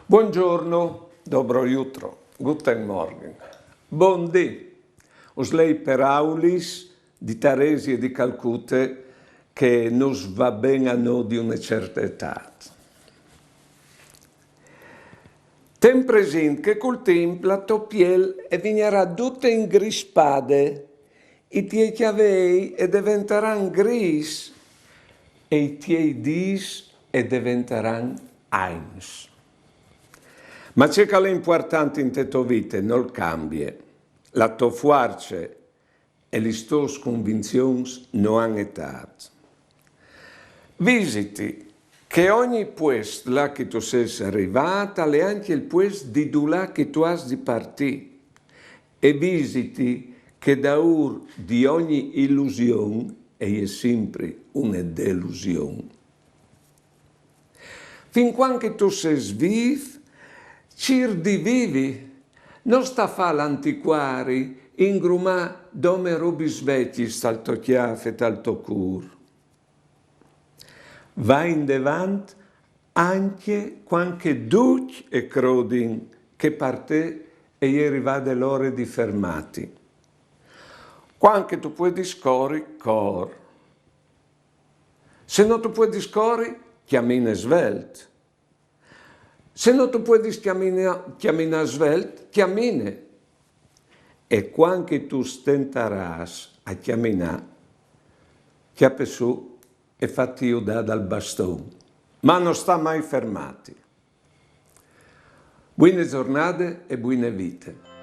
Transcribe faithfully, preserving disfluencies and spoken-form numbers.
Buongiorno, dobro jutro, guten Morgen, bundì. Us lei peraulis di Taresie di Calcute che nus va ben a nô di une certe etât. Ten presint che cul timp la tô piel e vignarà dute ingrispade, i tiei cjavei e deventaran gris e i tiei dîs e deventaran agns. Ma ce che al è impuartant inte tô vite nol cambie. La tô fuarce e lis tôs convinzions no àn etât. Visiti che ogni puest là che tu sês rivât al è ancje il puest di dulà che tu âs di partî. E visiti che daûr di ogni ilusion e je simpri une delusion. Fin cuant che tu sês vîf, cîr di vivi, no sta fâ l'anticuari, ingrumâ dome robis vecjis tal to cjâf e tal to cûr. Va indevant ancje cuant che ducj e crodin che par te e je rivade l'ore di fermâti. Cuant che tu puedis cori, cor. Se no tu puedis cori, cjamine svelt. Se no tu puedis cjamina-, cjaminâ svelt, cjamine. E cuant che tu stentarâs a cjaminâ, cjape sù e fati judâ dal baston. Ma no sta mai fermâti. Buine zornade e buine vite.